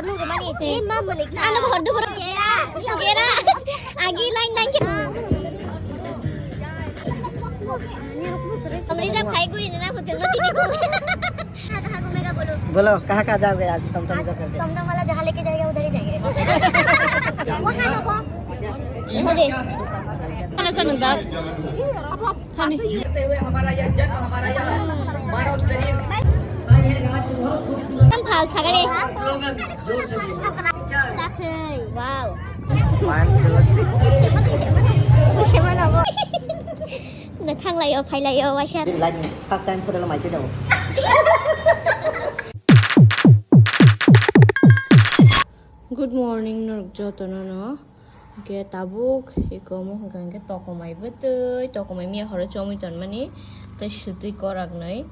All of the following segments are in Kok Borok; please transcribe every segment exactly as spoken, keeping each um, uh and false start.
Ano bahar dugro. Gera. Agi line line ke. Amri ja phai guri na hotel ma tini ko. Bolo, kaha kaha jaoge aaj TomTom jab karke? TomTom wala jahan leke jayega udhar hi jayenge. Wahan ho. Ho de. Kana sa nang da? Hani. Tam phal sagare. Wow. One, two, three. Na thanglai o, phailai o, waisa. Din lagi first time photo lo mai chida. Good morning, norok jotono no. Hwnkhe tabuk eko omo hwnkha hwnkhe tokomai bwtwi, tokomai miya horo chomwi tonmani, tei swtwi koraknwi.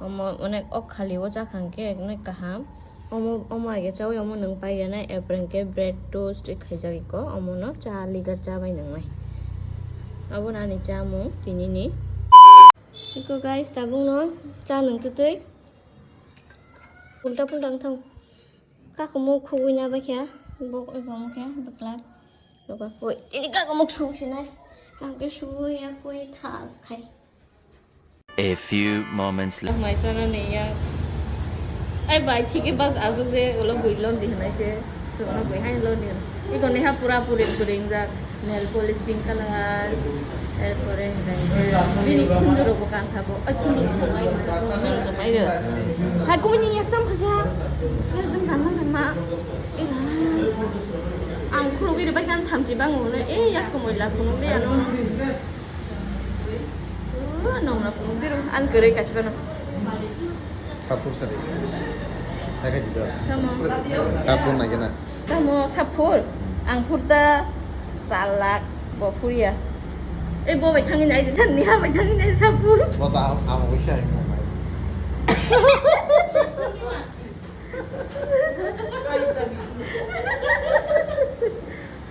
Omo onek ok khali o chakha hwnkhe onek kaham. Omo, omo age chawi omo nwng paigana, apron khe bread toast khaijak eko, omono cha ligar cha bai nwngnai. Abono ani chamung tinini. Eko guys, tabukno cha nwng twtwi. Ulta pulta wng thang. Kakumuk khugui na bakya, bok oi bong khe bwkla. Roba koi, ini kakumuk suk sinai. Kangke sugui ya koi thas khai. A few moments later. Mai sana ne ya. Ai bai thike bas azu je ulo bui lon di hanai je. Sukno bui hai lon di. Iko neha pura puri puri jak. Nail polish pink color, erpore hinai bini khunjurok bo kantha bo, oi khunjur sanai bo, khunjur sanai bo. Hai kumuni ekdam khaja, ekdam kanma kanma. Ang khulugwi rwbai kan thamchi bango, eh, yak kumui la khunuk de ano. Uh, nong la khunuk de ro, ang kwrwi kachibano. Kapur sari. Hai khai dito. Tamo. Kapur na kena. Tamo saphur, ang phurta salak bo phurya. Eh, bo bai thangwi nai, niha bai thangwi nai saphur. Bo ta am, am wisa hai mo mai.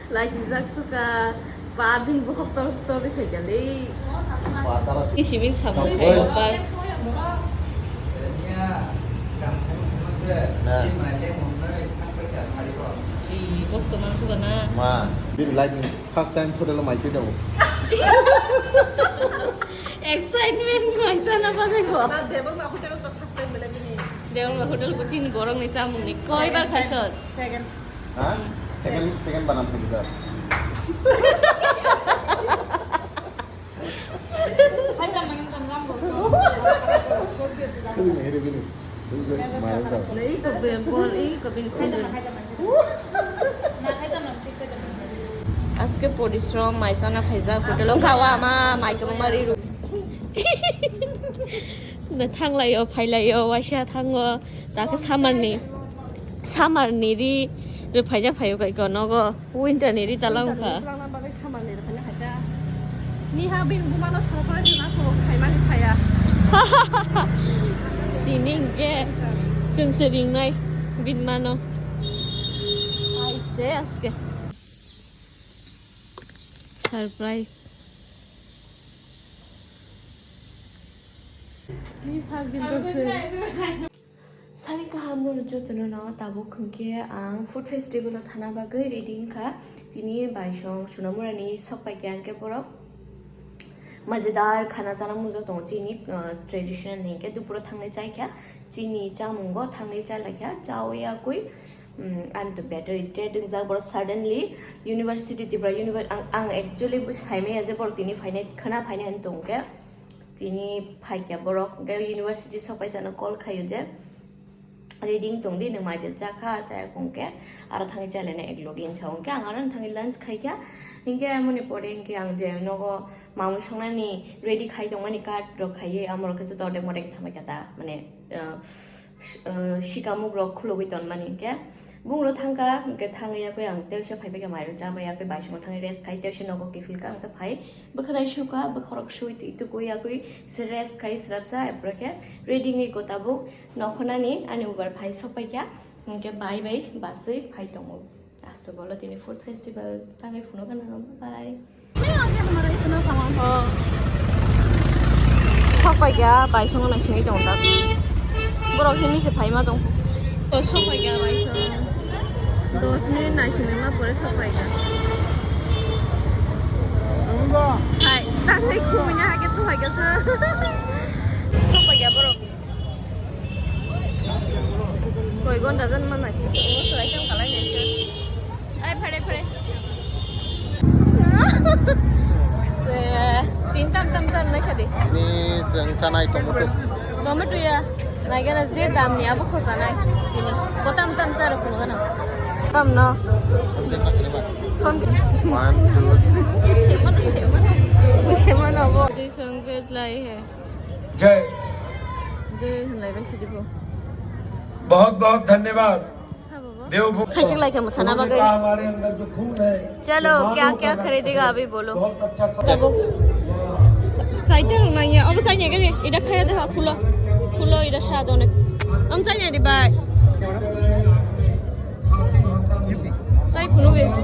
Laijijak suka, ba bini bokhok tor tor khai jale. Ba tara. Isi bin sabun. Oi. Ba. Ih, bos to mangso gana. Ma, bini life ni first time photo lo mai chida. Excitement ko aisa na bagwi ko. Ba Debbarma hotel to first time bele bini. Debbarma hotel ko chin borok ni chamung ni koi bar khaisot. Second. Ha? Second, second banam thagi da. Khaita manang tam lam bo. Kini hiri bini. Main da. Nei ko be bol, ei ko bin khaita. Aske porishrom mai sana phaijak hotel o khawa ma mai ko mari ru. Na thanglai o phailai o waisa thango. Takhe summer ni, summer ni ri rwphaina phaio kai ko nogo, winter ni ri talang kha. Swlangna bagwi summer ni rwphaina hai kha. Niha bini buma no surprise na ko phaimani saya. Tini hwnkhe chwng se ringnai bini mano. Aise aske. Surprise. Ni first din to se. Sari kaham no jotono no tabuk hwnkhe ang food festival o thana bagwi ready wngkha. Tini baisong Sonamurani sok paikha hwnkhe borok majedar khana chana mungsa tongo chini, uh, traditional ni hwnkhe dupuro thangwi chaikha chini chamungo thangwi chalaikha chawi yakwi, um, ang to better ite wngjak borok suddenly university Tripura univer-, ang, ang actually bo saimaya je borok tini phainai khwna phainai hinwi tongkhe. Tini phaikha borok, hwnkhe university sok paisano call khaio je, "Ready wng tong di, nwng mai de chakha, chaya khe aro thangwi chalaina ek logi," hinwi sao. Hwnkhe ang aro thangwi lunch khaikha, hwnkhe amoni pore hwnkhe ang je nogo mamung songnani ready khai tongmani card rok khaiwi amorok khe joto odek modek thambai kha ta, mane, uh, uh, sikamuk rok khulogwi tonmani hwnkhe. Bungro thangkha, hwnkhe thangwi yakwi ang teisa phaibai kha, mairok chabai yakwi baisongo thangwi rest khai, teisa nogo kiphilkha, hwnkhe phai bwkhwnai sukha, bwkhorok sui twi tukui yakwi se rest khai srapsa, epore khe ready wngwi ko tabuk nokhornani ani ubar phai sokpaikha, hwnkhe bai bai baswi phai tongo. Aswk bolo tini food festival tangwi phunukha nang, bye. Sok paikha, baisongo naisingwi tongo ta. Borok himwi se phaima tong. O sok paikha, baisong. Dos minute naisingma pore sokphaikha. Hai, tangwi khumui na hake tuhaikha sa. Sokphaikha borok. Koi gonta jan manai. O, sorai tang kalai nai sa. Ai, phare, phare. Se, tin tam tam jan nai sadi. Ni jeng chanai tomato. Tomato ya. Naigana je damni abo khojanai tini. Bo tam tam charo phunukgana. Tam no. Phone. One, two, three. Semano, semano. Semano bo. Jai. Je, hanlai bai sidi bo. बहुत बहुत धन्यवाद। Dev Bhumi, khaisik lai khe mwsana bagwi. Chalo, kya kya kharedega abhi bolo. Tabuk. Chaita rok nangya. Obo chanya gani. Ida khaya de ha, khulo. Khulo, ida sa done. Am chanya di bai. Chai phunu be. Hmm.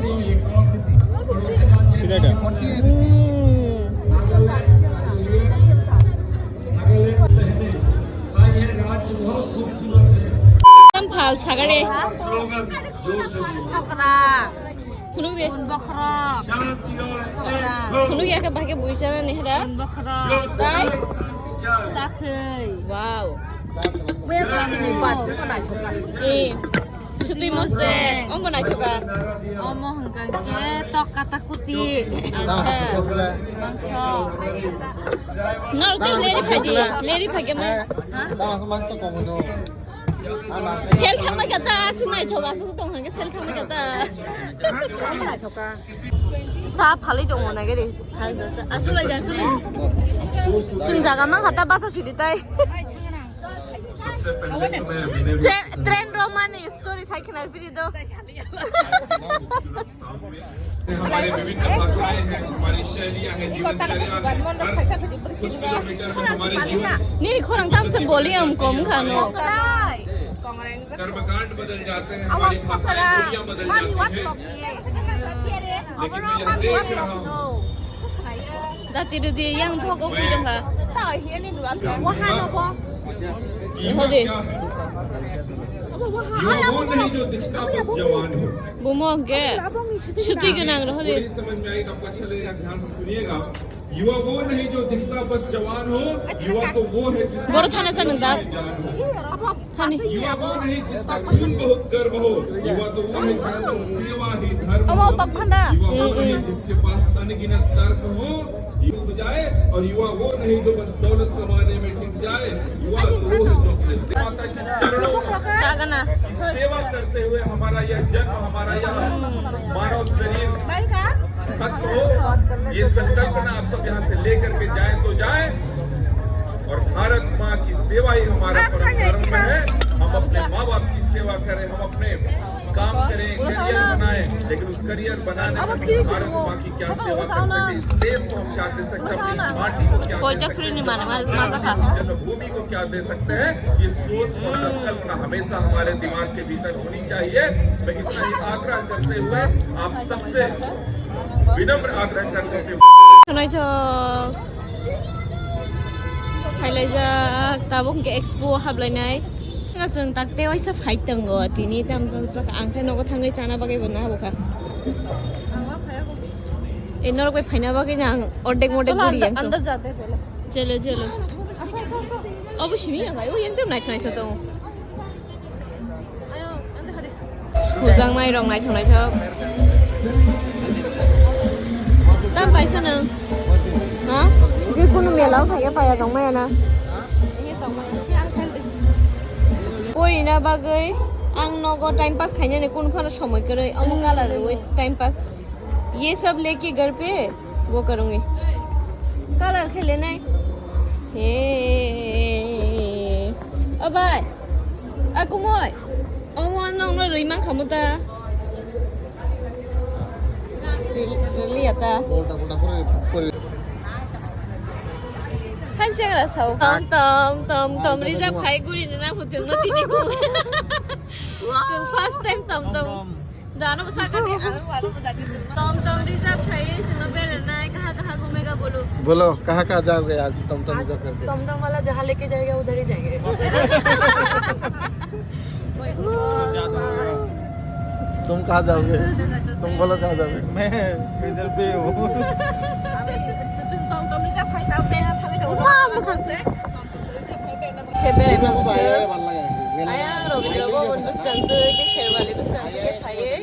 Tam phal sagare. Sokra. Phunuk de. Bokhrok. Sokra. Phunuk ya ke bahai ke buichana nehra. Bokhrok. Dai. Chakhwi. Wow. Eh. Sutwi mosde. Omo naithoka. Omo hwnkha khe tok kata kuti. Acha. Mangso. Nor te leri phaji. Leri phage ma. Mangso komono. Sel thangna kata, aswk naithok, aswk tong hangke sel thangna kata. Sa phalwi tongo na gari. Aswk lai, aswk lai. Sung jaga mang kata basa sidi tai. Train, train romani story sai khna piri do. हमारे विभिन्न भाषाएं हैं, हमारी शैलियां हैं, जीवन शैलियां हैं। हर किलोमीटर में हमारे जीवन Nini khorang tam se volume kom khano. Kongreng. कर्मकांड बदल जाते हैं, हमारी भाषाएं, बोलियां बदल जाती हैं। लेकिन मैं यह देख रहा हूँ। Dati rudi yang bhog ok bidong ha. Hodi. युवा वो नहीं जो दिखता बस जवान हो। Bumong ke. Sutwi gwnang rw hodi. थोड़ी समझ में आई तो आपको अच्छा लगेगा, ध्यान से सुनिएगा। युवा वो नहीं जो दिखता बस जवान हो, युवा तो वो है जिसमें Boro thana sa nung da. जान हो। Thani. युवा वो नहीं जिसका खून बहुत गर्म हो, युवा तो वो है जिसका सेवा ही धर्म हो। Amo tok phanda. युवा वो नहीं जिसके पास अनगिनत तर्क हो, युवा जाए और युवा वो नहीं जो बस दौलत कमाने में टिक जाए, युवा तो वो है जो अपने माता की चरणों में Sagana. सेवा करते हुए हमारा यह जन्म, हमारा यह मानव शरीर खत्म हो, ये संकल्पना आप सब यहाँ से लेकर के जाए तो जाए। और भारत माँ की सेवा ही हमारा परम धर्म है। हम अपने माँ बाप की सेवा करें, हम अपने काम करें, करियर बनाएं, लेकिन उस करियर बनाने में भारत माँ की क्या सेवा कर सके, इस देश को हम क्या दे सकते हैं, अपनी इस माटी को क्या दे सकते हैं, अपनी इस जन्मभूमि को क्या दे सकते हैं, ये सोच और संकल्पना हमेशा हमारे दिमाग के भीतर होनी चाहिए। मैं इतना ही आग्रह करते हुए आप सबसे विनम्र आग्रह करते हुए Khwnaithok. Khailaijak, tabuk hwnkhe expo haplainai. Chwng takte waisa phai tongo, tini tam tam sak ang khe nogo thangwi chana bagwi bo na bokha. E norok bai phaina bagwi ang ordek mordek guri yang tong. Chelo, chelo. Obo simi ya bai, o yang tam naithok naithok tongo. Hujang nai rok naithok naithok. Tam paisa nang? Ha? Je kunu mela o phaiya phaiya tong maya na. Porina bagwi ang nogo time pass khainani kunu phano somoi kwrwi omo colour rwi time pass. Ye sab leke ghar pe wo karungi. Colour khe lenai. He. O bai. A kumoi. Omo nokno rwi mankha muta. Liya ta. Hanchang ra sao. Tom tom tom tom reserve khai guri na phutung no tini ko. First time tom tom. Dano bwsa kani aro aro bwsa di. Tom tom reserve khai chwngno beranai kaha kaha gumega bolo. बोलो, कहाँ कहाँ जाओगे आज टमटम रिजर्व करके? टमटम वाला जहाँ लेके जाएगा उधर ही जाएंगे। तुम कहाँ जाओगे? तुम बोलो कहाँ जाओगे? मैं इधर पे हूँ। Khe berai ma khe. Aya Rabindra Bhaban bwskang twi khe Sherwali bwskang twi khe phaiwi.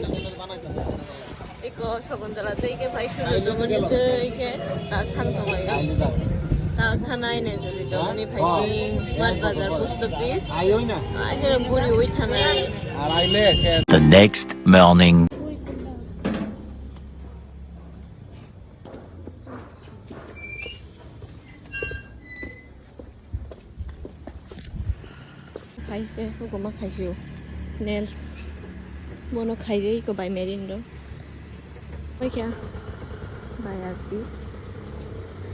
Eko Shakuntala twi khe phai Surya Jomoni twi khe tak thang tonglaio. Tak thanai nai jodi Jomoni phai sing Smart Bazar post office. Ashe buri ui thanai. The next morning. Khaise, hugo ma khaisio. Nails. Bono khairei ko bai merin do. Oi kya? Bai arti.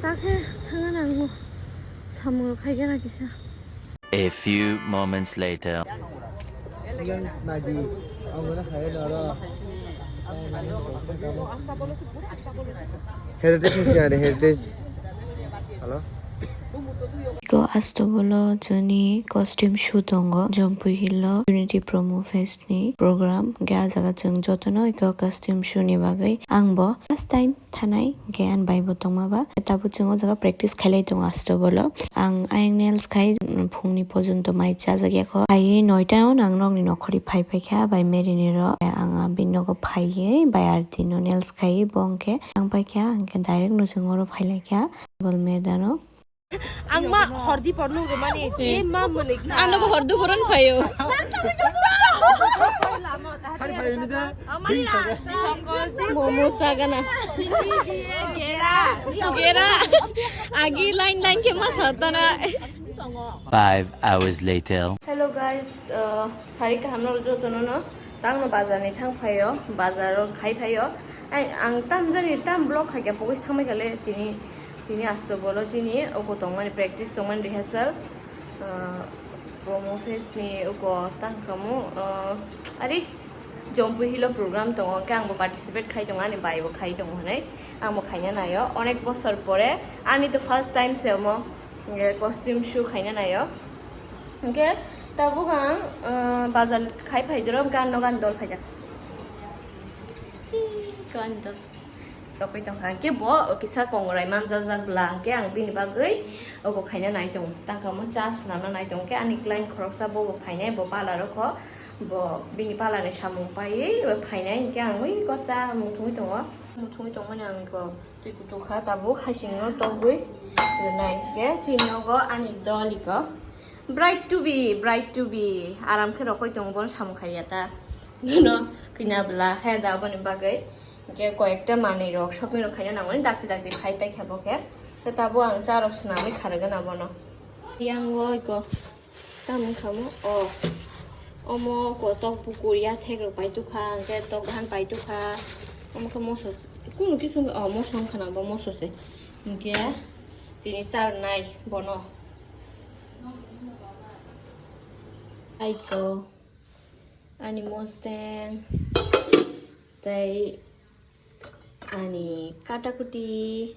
Takhe thanga nango. Samung khai gana kisa. A few moments later. Heritage ni siya ni heritage. Hello. Ko asto bolo joni costume show tongo Jampui Hill o Unity Promo Fest ni program. Ge a jaga chwng jotono iko costume show ni bagwi ang bo first time thanai, hwnkhe ani bai bo tongma ba. Tabuk chwng o jaga practice khailai tongo asto bolo. Ang ayang nails khai, mm, phungni porjonto mai chajak ya kho. Phaiwi noita o ang nokni nokhorwi phai phai kha bai merini ro. Ang a bini nogo phaiwi bai arti no nails khai bo hwnkhe ang pai kha, hwnkhe direct no chwng oro phai lai kha bol meda no. Ang ma hordi porno rwmani, je ma mwnwi kha. Ano bo hordu boron phaio. Momo chagana. Gera. Agi line line khe ma satana. Five hours later. Hello guys, uh, sari kaham no jotono no. Tangno bazar ni thang phaio, bazar o khai phaio. Ai, ang tam jani tam vlog khaikha pogwi thangbai kha le tini, tini asto bolo chini oko tongmani practice tongmani rehearsal. Ah, Promo Fest ni oko tang khamu, ah, ari Jampui Hill o program tongo, khe ang bo participate khai tongo, ani bai bo khai tongo hwnwi ang bo khaina naio. Onek bosor pore ani to first time se omo, eh, costume show khaina naio. Hwnkhe tabuk ang, ah, bazar khai phai doro, gan no gan dol phaijak. Ih, gan dol. Rokoi tongkha. Hwnkhe bo kisa kongrai manjajak bla, hwnkhe ang bini bagwi obo khaina nai tongo. Tangkha mo cha swnamna nai tongo. Hwnkhe ani client khoroksa bo bo phainai, bo pala rokho. Bo bini pala ni samung paiwi bo phainai, hwnkhe ang ui ko cha mung thungwi tongo. Mung thungwi tongmani ang iko twi kutuk kha, tabuk haising no togwi rwnai. Hwnkhe chini nogo ani dol iko. Bright to be, bright to be. Aram khe rokoi tongo, bono samung khaiya ta. Bono khina bwla khe da, aboni bagwi hwnkhe koyekta manwi rok shopping rok khaina nangmani dakti dakti phai paikha bo khe. Khe tabuk ang cha rok swnamwi kharwgwna bono. Yang oi ko tamung khamo o. Omo ko tok bukur ya thek rok pai tukha, hwnkhe tok bahan pai tukha. Omo khe moso kunu kisu, o moso wngkha na, bo moso se. Hwnkhe tini cha rwnai bono. Aiko, ani mosteng, tei ani katakuti,